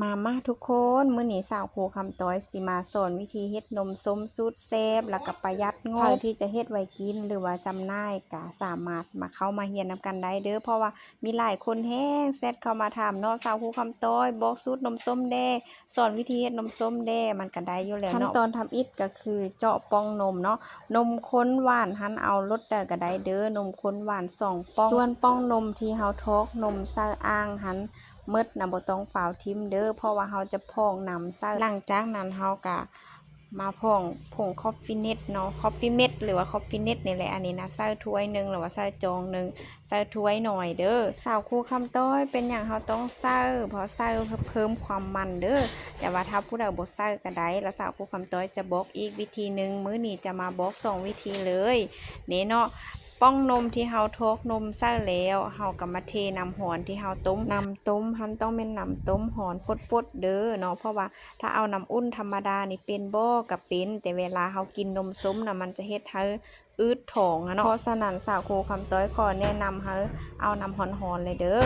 ມາ ມາທຸກຄົນ, ມື້ນີ້ສາວຄູຄຳຕ້ອຍຊິມາສອນວິທີເຮັດນົມສົ້ມສູດແຊບ ແລ້ວກໍປະຢັດງົບ. ໃຜທີ່ຈະເຮັດໄວ້ກິນ ຫຼືວ່າຈຳໜ່າຍ ກໍສາມາດມາເຂົ້າມາຮຽນນຳກັນໄດ້ເດີ້ ເພາະວ່າມີຫຼາຍຄົນແຮງແຊັດເຂົ້າມາຖາມເນາະ, ສາວຄູຄຳຕ້ອຍ ບອກສູດນົມສົ້ມແດ່ ສອນວິທີເຮັດນົມສົ້ມແດ່ ມັນກໍໄດ້ຢູ່ແລ້ວເນາະ. ຂັ້ນຕອນທຳອິດກໍຄືເຈາະປ່ອງນົມເນາະ, ນົມຂຸ້ນຫວານຫັ້ນເອົາລົດໃດກໍໄດ້ເດີ້, ນົມຂຸ້ນຫວານສອງປ່ອງ. ສ່ວນປ່ອງນົມທີ່ເຮົາຖອກນົມໃສ່ອ່າງຫັ້ນ ໝົດນະ ບໍ່ຕ້ອງຟ້າວຖິ້ມເດີ້ ເພາະວ່າເຮົາຈະພອງນ້ຳໃສ່. ຫຼັງຈາກນັ້ນເຮົາກະມາພອງຜົງຄອບຟີເນັດເນາະ, ຄອບຟີເມັດ ຫຼືວ່າຄອບຟີເນັດນີ້ແຫຼະ. ອັນນີ້ນະ ໃສ່ຖ້ວຍໜຶ່ງ ຫຼືວ່າໃສ່ຈອງໜຶ່ງ, ໃສ່ຖ້ວຍໜ້ອຍເດີ້. ສາວຄູຄຳຕ້ອຍ ເປັນຫຍັງເຮົາຕ້ອງໃສ່? ເພາະໃສ່ເພື່ອເພີ່ມຄວາມມັນເດີ້, ແຕ່ວ່າຖ້າຜູ້ໃດບໍ່ໃສ່ກໍໄດ້. ແລ້ວສາວຄູຄຳຕ້ອຍຈະບອກອີກວິທີໜຶ່ງ, ມື້ນີ້ຈະມາບອກສອງວິທີເລີຍນີ້ເນາະ. ປ່ອງນົມທີ່ເຮົາຖອກນົມໃສ່ແລ້ວ ເຮົາກໍມາເທນ້ຳຮ້ອນທີ່ເຮົາຕົ້ມ. ນ້ຳຕົ້ມຫັ້ນຕ້ອງແມ່ນນ້ຳຕົ້ມຮ້ອນປົດໆເດີ້ເນາະ, ເພາະວ່າຖ້າເອົານ້ຳອຸ່ນທຳມະດານີ້ເປັນບໍ່? ກໍເປັນ, ແຕ່ເວລາເຮົາກິນນົມສົ້ມນະ ມັນຈະເຮັດໃຫ້ອືດທ້ອງຫັ້ນເນາະ. ເພາະສະນັ້ນ ສາວຄູຄຳຕ້ອຍຂໍແນະນຳໃຫ້ເອົານ້ຳຮ້ອນໆເລີຍເດີ້.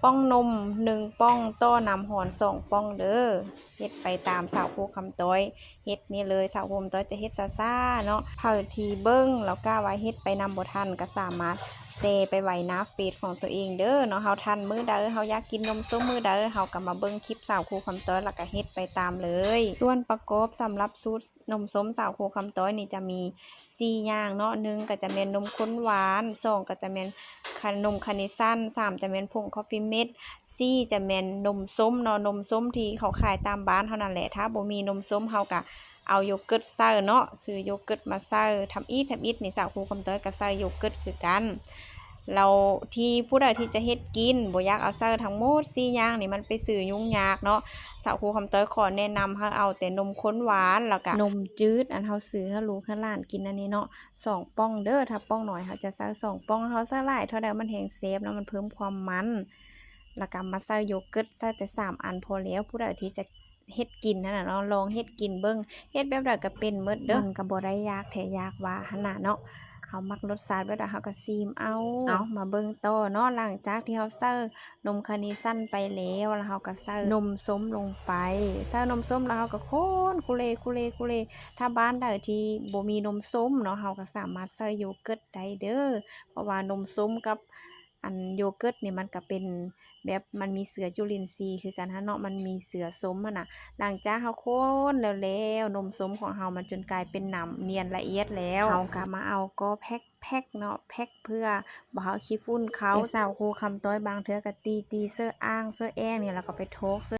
ປ່ອງນົມໜຶ່ງປ່ອງຕໍ່ນ້ຳຮ້ອນສອງປ່ອງເດີ້. ເຮັດໄປຕາມສາວຄູຄຳຕ້ອຍເຮັດນີ້ເລີຍ. ສາວຄູຄຳຕ້ອຍຈະເຮັດຊ້າໆເນາະ, ໃຜທີ່ເບິ່ງແລ້ວກະວ່າເຮັດໄປນຳບໍ່ທັນ ກໍສາມາດແຊໄປໄວ້ໜ້າເຟສຂອງຕົວເອງເດີ້ເນາະ. ເຮົາທັນມື້ໃດ ເຮົາຢາກກິນນົມສົ້ມມື້ໃດ ເຮົາກໍມາເບິ່ງຄລິບສາວຄູຄຳຕ້ອຍ ແລ້ວກໍເຮັດໄປຕາມເລີຍ. ສ່ວນປະກອບສຳລັບສູດນົມສົ້ມສາວຄູຄຳຕ້ອຍນີ້ຈະມີສີ່ຢ່າງເນາະ, ໜຶ່ງກໍຈະແມ່ນນົມຂຸ້ນຫວານ, ສອງກໍຈະແມ່ນຂະ ນົມຄາເນຊັນ, ສາມຈະແມ່ນຜົງຄອບຟີເມັດ, ສີ່ຈະແມ່ນນົມສົ້ມເນາະ, ນົມສົ້ມທີ່ເຂົາຂາຍຕາມບ້ານເຮົານັ້ນແຫຼະ. ຖ້າບໍ່ມີນົມສົ້ມ ເຮົາກະເອົາໂຢເກີດໃສ່ເນາະ, ຊື້ໂຢເກີດມາໃສ່. ທຳອິດ ທຳອິດນີ້ ສາວຄູຄຳຕ້ອຍກໍໃສ່ໂຢເກີດຄືກັນ. ແລ້ວທີ່ຜູ້ໃດທີ່ຈະເຮັດກິນ ບໍ່ຢາກເອົາໃສ່ທັງໝົດສີ່ຢ່າງນີ້ ມັນໄປຊື້ຫຍຸ້ງຍາກເນາະ, ສາວຄູຄຳຕ້ອຍຂໍແນະນຳໃຫ້ເອົາແຕ່ນົມຂຸ້ນຫວານ ແລ້ວກະນົມຈືດ ອັນເຮົາຊື້ໃຫ້ລູກໃຫ້ຫຼານກິນອັນນີ້ເນາະ ສອງປ່ອງເດີ້. ຖ້າປ່ອງນ້ອຍເຮົາຈະໃສ່ສອງປ່ອງ, ເຮົາໃສ່ຫຼາຍເທົ່າໃດມັນແຮງແຊບເນາະ, ມັນເພີ່ມຄວາມມັນ. ແລ້ວກໍມາໃສ່ໂຢເກີດ ໃສ່ແຕ່ສາມອັນພໍແລ້ວ. ຜູ້ໃດທີ່ຈະເຮັດກິນຫັ້ນນະເນາະ ລອງເຮັດກິນເບິ່ງ, ເຮັດແບບໃດກໍເປັນໝົດເດີ້. ມັນກໍບໍ່ໄດ້ຍາກແທ້ຍາກວ່າຫັ້ນນະເນາະ, ເຮົາມັກລົດຊາດແບບໃດເຮົາກໍຊີມເອົາ. ເອົາ ມາເບິ່ງຕໍ່ເນາະ, ຫຼັງຈາກທີ່ເຮົາໃສ່ນົມຄາເນຊັນໄປແລ້ວ ແລ້ວເຮົາກໍໃສ່ນົມສົ້ມລົງໄປ. ໃສ່ນົມສົ້ມແລ້ວເຮົາກໍຄົນຄຸເລ ຄຸເລ ຄຸເລ. ຖ້າບ້ານໃດທີ່ບໍ່ມີນົມສົ້ມເນາະ ເຮົາກໍສາມາດໃສ່ໂຢເກີດໄດ້ເດີ້, ເພາະວ່ານົມສົ້ມກັບ ອັນໂຢເກີດນີ້ມັນກະເປັນແບບມັນມີເຊື້ອຈຸລິນຊີຄືກັນຫັ້ນເນາະ, ມັນມີເຊື້ອສົ້ມຫັ້ນນະ. ຫຼັງຈາກເຮົາຄົນແລ້ວໆ ນົມສົ້ມຂອງເຮົາມັນຈົນກາຍເປັນນ້ຳນຽນລະອຽດແລ້ວ ເຮົາກະມາເອົາກໍແພັກໆເນາະ, ແພັກເພື່ອບໍ່ໃຫ້ຂີ້ຝຸ່ນເຂົ້າ. ແຕ່ສາວຄູຄຳຕ້ອຍບາງເທື່ອກະຕີໆເສີອ່າງເສີແອງນີ້ ແລ້ວກໍໄປໂທກເສີ